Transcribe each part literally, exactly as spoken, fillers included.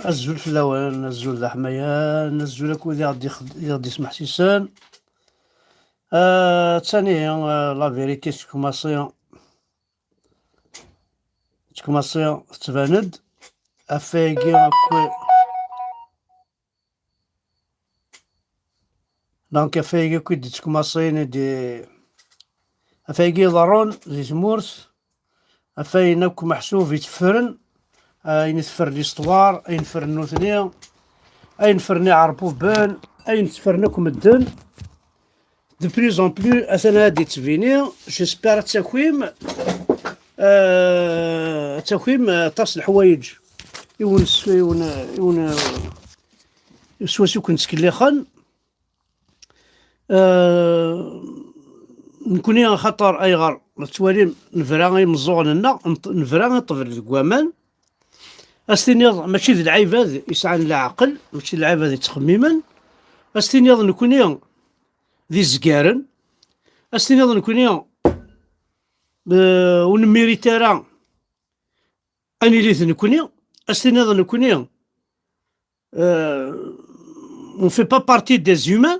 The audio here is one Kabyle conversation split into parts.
Azul fell-awen, azul d aḥmayan, azul akk wid i ɣ-d-ixed-, i ɣ-d-ismeḥsisen. Ah, d tani, ah, la vérité tettkumasi, tettkumasi tettban-d. Afayagi akk, donc afayagi akk i d-tettkumasin, i d-, afayagi iḍerrun di tmurt, afayen akk meḥsub i teffren, ayen teffer l'histoire, ayen fren nutni, ayen fren iɛerbuben, ayen teffren akk medden. De plus en plus, atan ad d-ittbini, j'espère ad takim, euh, ad takim, euh, aṭas n leḥwayeǧ i wen-, i wen-, i wen-, swaswa i ken-ttkellixen. Euh, nekni axaṭer ayɣer tettwalim nebra i imeẓẓuɣen-nneɣ, nebra i ṭṭbel deg waman, ad s-tiniḍ mačči d lɛibad yesɛan leɛqel, mačči d lɛibad yettxemmimen, ad s-tiniḍ nekni d izgaren, ad s-tiniḍ nekni, euh, ur nemmirit ara ad nili d nekni, ad s-tiniḍ nekni, euh, on fait pas partie des humains,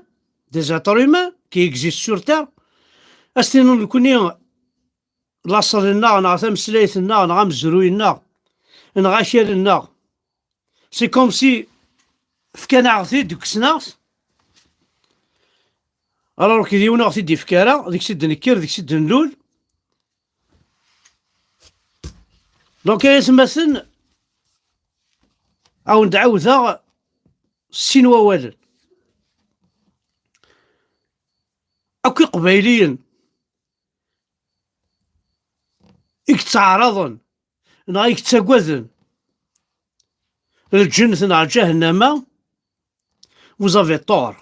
des êtres humains qui existent sur Terre, ad s-tiniḍ nekni laṣel-nneɣ, neɣ tameslayt-nneɣ, neɣ amezruy-nneɣ, neɣ akal-nneɣ, c'est comme si fkan-aɣ-t-id, kksen-aɣ-t, alors que d yiwen ur ɣ-t-id-ifka ara, deg-s i d-nekker, deg-s i d-nlul. Donc, ay atmaten, ad wen-d-ɛawdeɣ sin wawalen. Akk Iqbayliyen i yettɛaraḍen neɣ i yettagaden lǧennet neɣ ǧahennama, vous avez tort.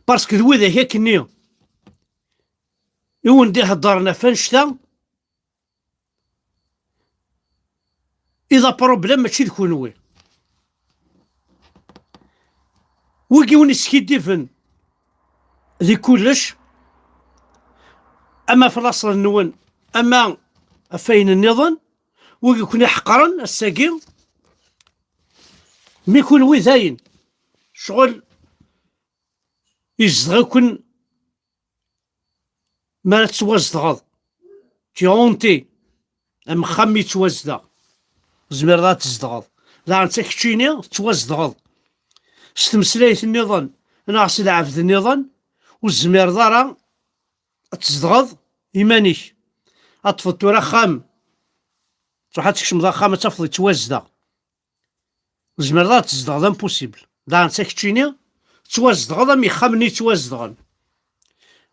Parce que d widak akkenni i wen-d-iheddren ɣef annect-a, i d aproblem mačči d kunwi. Wigi wen-iskiddiben di kullec, ama ɣef laṣel-nwen, ama ɣef wayen nniḍen, wigi ken-iḥeqren ass-agi, mi kunwi dayen, ccɣel izdeɣ-iken mi ara tettwazedɣeḍ. Tu es hanté. Am uxxam mi yettwazdeɣ, tzemreḍ ad tzedɣeḍ. Daɣen d takeččini tettwazedɣeḍ s tmeslayt nniḍen neɣ s lɛebd nniḍen, ur tezmireḍ ara ad tzedɣeḍ iman-ik. Ad tafeḍ tura axxam, truḥ ad tkecmeḍ axxam, ad tafeḍ yettwazdeɣ. Tzemreḍ ad tzedɣeḍ, impossible. Daɣen d takeččini tettwazedɣeḍ am yexxamen-nni yettwazedɣen.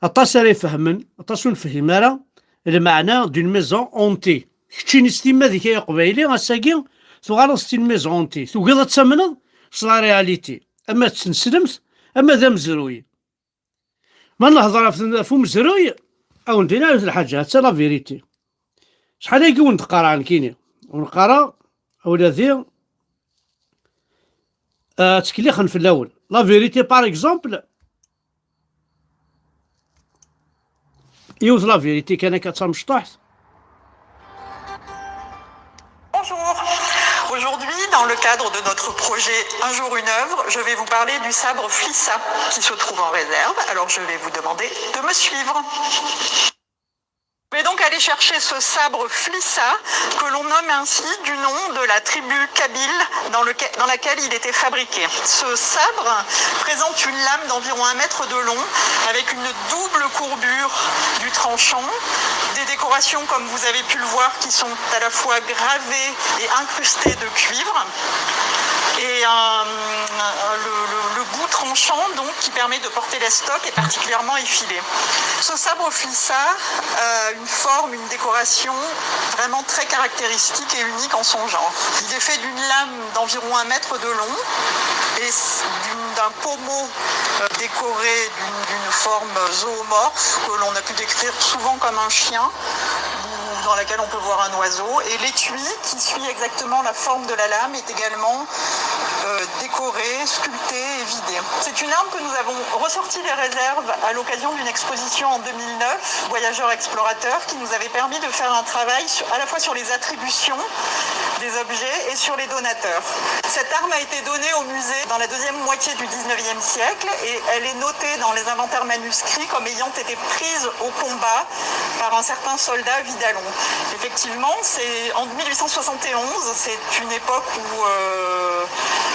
Aṭas ara ifehmen, aṭas ur nefhim ara lmeɛna d'une maison hantée. Keččini s timmad-ik ay aqbayli, ass-agi tuɣaleḍ c'est une maison hantée. Tugiḍ ad tamneḍ s la réalité, ama d tneslemt, ama d amezruy. Ma nehḍer ɣef, ɣef umezruy, ad wen-d-iniɣ yiwet n lḥaǧa, atta la vérité. Acḥal agi wen-d-qqareɣ nekkini, wen-qqareɣ, a wladi, ah, ttkellixen fell-awen. La vérité, par exemple, yiwet la vérité kan akka d tamecṭuḥt. Bonjour. Aujourd'hui, dans le cadre de notre projet Un jour une œuvre, je vais vous parler du sabre Flissa qui se trouve en réserve. Alors je vais vous demander de me suivre. Je vais donc aller chercher ce sabre Flissa, que l'on nomme ainsi du nom de la tribu kabyle dans, lequel- dans laquelle il était fabriqué. Ce sabre présente une lame d'environ un mètre de long, avec une double courbure du tranchant, des décorations, comme vous avez pu le voir, qui sont à la fois gravées et incrustées de cuivre, et un- le, le- le bout tranchant, donc, qui permet de porter l'estoc, est particulièrement effilé. Ce sabre Flissa a une forme, une décoration vraiment très caractéristique et unique en son genre. Il est fait d'une lame d'environ un mètre de long et s- d'une- d'un pommeau, euh, décoré d'une d'une forme zoomorphe que l'on a pu décrire souvent comme un chien, ou dans laquelle on peut voir un oiseau. Et l'étui, qui suit exactement la forme de la lame, est également, euh, décoré, sculpté et vidé. C'est une arme que nous avons ressortie des réserves à l'occasion d'une exposition en deux mille neuf, Voyageurs Explorateurs, qui nous avait permis de faire un travail sur- à la fois sur les attributions des objets et sur les donateurs. Cette arme a été donnée au musée dans la deuxième moitié du dix-neuvième siècle et elle est notée dans les inventaires manuscrits comme ayant été prise au combat par un certain soldat Vidalon. Effectivement, c'est en mille huit cent soixante et onze, c'est une époque où euh,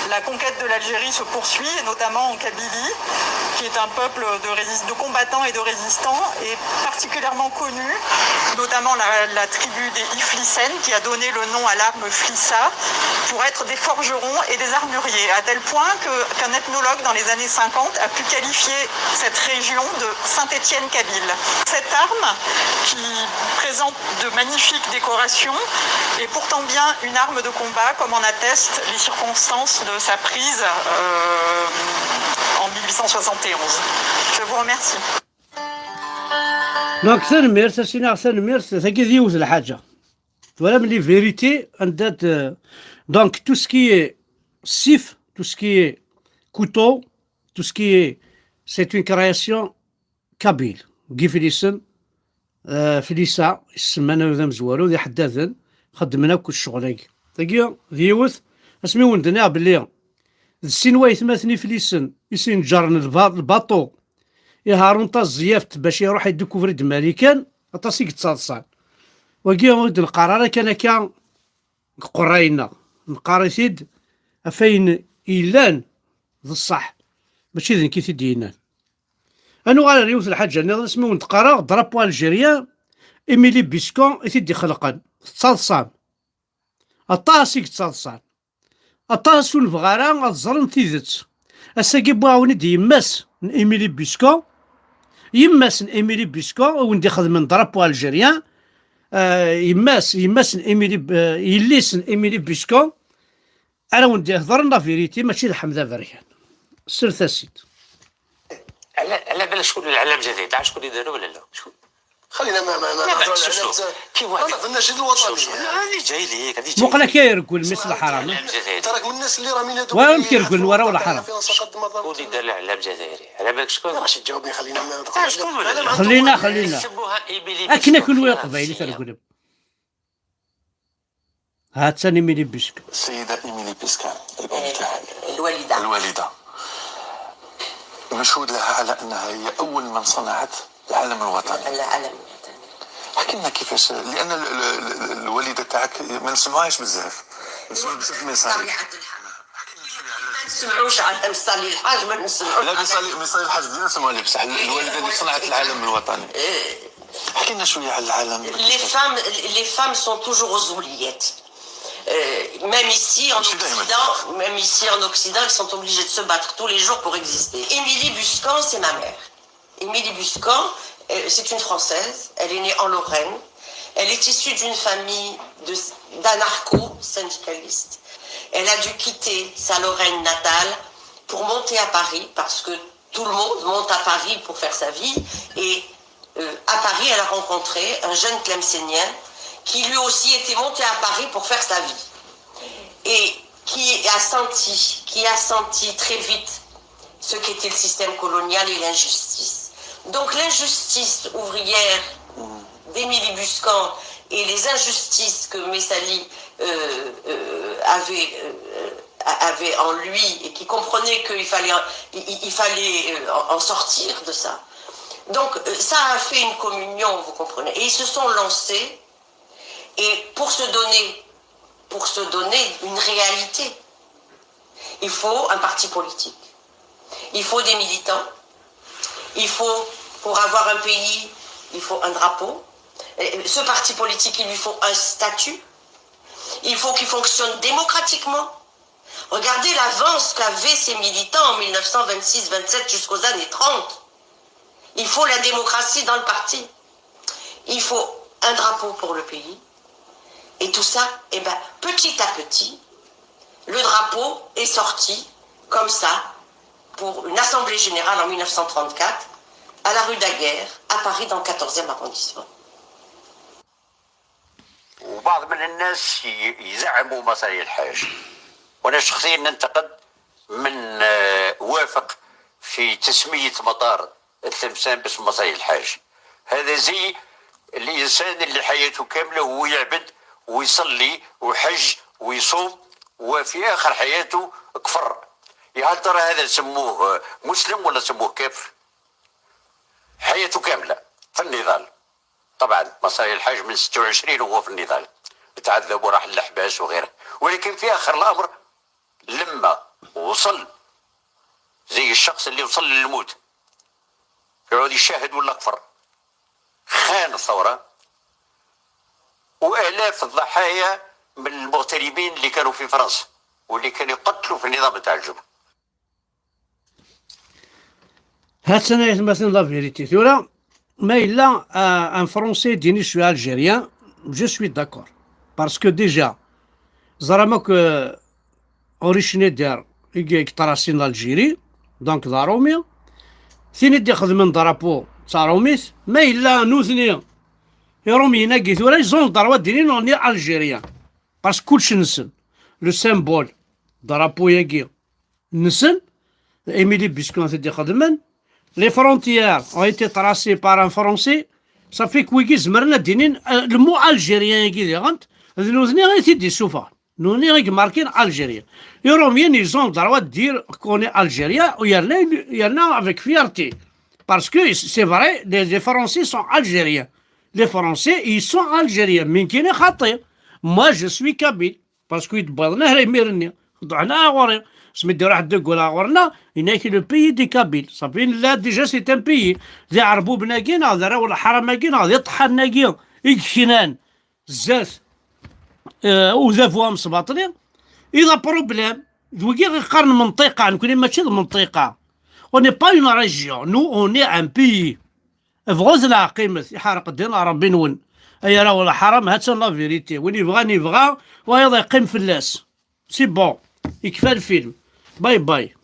la conquête de l'Algérie se poursuit, et notamment en Kabylie, qui est un peuple de, résist- de combattants et de résistants, et particulièrement connu, notamment la, la tribu des Iflissènes, qui a donné le nom à l'arme Flissa, pour être des forgerons et des armuriers, à tel point que- qu'un ethnologue dans les années cinquante a pu qualifier cette région de Saint-Étienne kabyle. Cette arme, qui présente de magnifiques décorations, est pourtant bien une arme de combat, comme en attestent les circonstances de sa prise euh, en mille huit cent soixante et onze. Je vous remercie. Donc, tanemmirt, a s-iniɣ tanemmirt, tagi d yiwet lḥaǧa. Twalam les vérités, anda d- donc, tout ce qui est ssif, tout ce qui est couteau, tout ce qui est, c'est une création kabyle. Guy Filissen, euh, Filissa, yessemman anwa d amezwaru, d iḥeddaden, xeddmen akk ccɣel-agi. Tagi, d yiwet, asmi wen-d-nniɣ belli d sin waytmaten Iflisen i s-inǧaren lba- lbaṭu i Harun Taẓẓiyaft bac iruḥ idukubri-d Marikan, aṭas i yettaḍsan. Wagi ur d-neqqar ara kan akka deg uqerray-nneɣ, neqqar-it-id ɣef wayen yellan d ṣṣeḥ, mačči d nekk i t-id-yennan. Ad nuɣal ar yiwet lḥaǧa nniḍen, asmi wen-d-qqareɣ drapeau algérien, Émilie Busquin i t-id-ixelqen, tettaḍsam. Aṭas i yettaḍsan. Aṭas ur nebɣi ara ad ẓren tidet. Ass-agi wwiɣ-awen-id yemma-s n Émilie Busquin. Yemma-s n Émilie Busquin, i wen-d-ixedmen drapeau algérien. Euh, yemma-s, yemma-s n Émilie, euh, yelli-s n Émilie Busquin. Ara wen-d-ihedren la vérité, mačči d Ḥmed Aberkan. Sret-as-id. على على بالك شكون العلام جديد؟ عارف شكون اللي داروا ولا لا؟ شكون؟ خلينا ما ما ما لا، نهضروا شوف، على شوف. نفس- كي واحد- انا في النشيد الوطني شوف، شوف. هذه جاي ليك، هذه جاي Muqel ليك. akka yergul mmi-s n lḥaram. العلام جديد. انت راك من الناس اللي راه من هذوك وين اللي كيرقل يعرفوا ورا ولا الوطن حرام؟ في سقط مضر. شكون اللي دار العلام جزائري؟ على بالك شكون؟ راه شي جاوبني، خلينا ما آه، شكون ولا لا؟ خلينا، خلينا. يسموها إيميلي اكنا كون بيسكوت. يقبل ترقلب. هاتسان إيميلي بيسك. السيدة إيميلي بيسكان، الأم تاعك، الوالدة. الوالدة، مشهود لها على أنها هي أول من صنعت العلم الوطني. العلم الوطني. احكي لنا كيفاش، لأن ال- ال- ال- الوالدة تاعك ما نسمعهاش بزاف، نسمع بزاف ميساج. طبيعة الحال. ما نسمعوش على مصلي الحاج، ما نسمعوش لا، ميساج، ميساج الحاج دينا نسمعوا عليه، بصح الوالدة اللي صنعت العلم الوطني. احكي لنا شوية على العلم. Les femmes, les femmes sont toujours aux oubliettes. Euh, même ici, en Je suis d'accord. Occident, même ici en Occident, elles sont obligées de se battre tous les jours pour exister. Émilie Buscan, c'est ma mère. Émilie Buscan, euh, c'est une Française. Elle est née en Lorraine. Elle est issue d'une famille de- d'anarcho-syndicalistes. Elle a dû quitter sa Lorraine natale pour monter à Paris parce que tout le monde monte à Paris pour faire sa vie. Et euh, à Paris, elle a rencontré un jeune Tlemcenien qui lui aussi était monté à Paris pour faire sa vie. Et qui a senti, qui a senti très vite ce qu'était le système colonial et l'injustice. Donc l'injustice ouvrière d'Émilie Buscan et les injustices que Messali euh, euh, avait, euh, avait en lui et qui comprenait qu'il fallait, il, il fallait euh, en- en sortir de ça. Donc euh, ça a fait une communion, vous comprenez. Et ils se sont lancés et pour se donner, pour se donner une réalité, il faut un parti politique. Il faut des militants. Il faut, pour avoir un pays, il faut un drapeau. Et ce parti politique, il lui faut un statut. Il faut qu'il fonctionne démocratiquement. Regardez l'avance qu'avaient ces militants en mille neuf cent vingt-six vingt-sept jusqu'aux années trente. Il faut la démocratie dans le parti. Il faut un drapeau pour le pays. Et tout ça, eh ben, petit à petit, le drapeau est sorti comme ça pour une assemblée générale en mille neuf cent trente-quatre à la rue Daguerre, à Paris, dans le quatorzième arrondissement. وبعض من الناس ي- يزعموا مصالح الحاج. وانا شخصيا ننتقد من آه، وافق في تسميه مطار التلمسان باسم مصالح الحاج. هذا زي الانسان اللي حياته كامله هو يعبد ويصلي وحج ويصوم، وفي آخر حياته كفر. يا هل ترى هذا نسموه مسلم ولا نسموه كافر؟ حياته كاملة في النضال. طبعا مصاري الحاج من ستة وعشرين وهو في النضال، تعذب وراح للحباس وغيره، ولكن في آخر الأمر لما وصل زي الشخص اللي وصل للموت، يقعد يشاهد ولا كفر، خان الثورة، وآلاف الضحايا من المغتربين اللي كانوا في فرنسا واللي كانوا يقتلوا في النظام تاع الجبهة. هاتنا يا تماثل la vérité ثورة. ما إلا آه، un Français ديني شوية Algérien, je suis d'accord. Parce que déjà, زرا ماك أوري شنيدر يطراسين l'Algérie, donc ضارومي. ثيني دي خدمن درابو تاع روميت. ما إلا نوثني يروميين أكي ثورة يزون ضروا ديني نوني Algérien. Parce que كلش نسن le symbole, drapeau ياكي نسن. Émile Biscon تدي خدمن. Les frontières ont été tracées par un Français. صافي كويكي زمرنا دينين آه، le mot Algérien ياكي دي غنت ذنوثني غير تدي سوفا نوني غير ماركين Algérien. Les Romiens ils ont le droit de dire qu'on est Algérien, ou يرنا يرنا avec fierté. Parce que c'est vrai, les, les Français sont Algériens. Les Français ils sont Algériens. من كيني خاطي. Moi je suis Kabyle. Parce que يتبضنا هنا يميرني ضعنا غوري. سميت دي راح تقول غورنا هناك le pays des Kabyles. صافي لا déjà c'est un pays. ذي عربوبنا كينا ذي راهو الحرم كينا ذي طحنا كينا يكشنان زات. آه، وذافوا مسباطلين. إذا problème ذوقي غير قرن منطقة نكون ماشي المنطقة. On n'est pas une région, nous on est un pays. بغوث لا قيمة يحرق الدين ربي نون. أي راه ولا حرام هاتسن la vérité. وين يبغى نبغى ويضا يقيم فلاس. C'est bon. يكفى الفيلم. باي باي.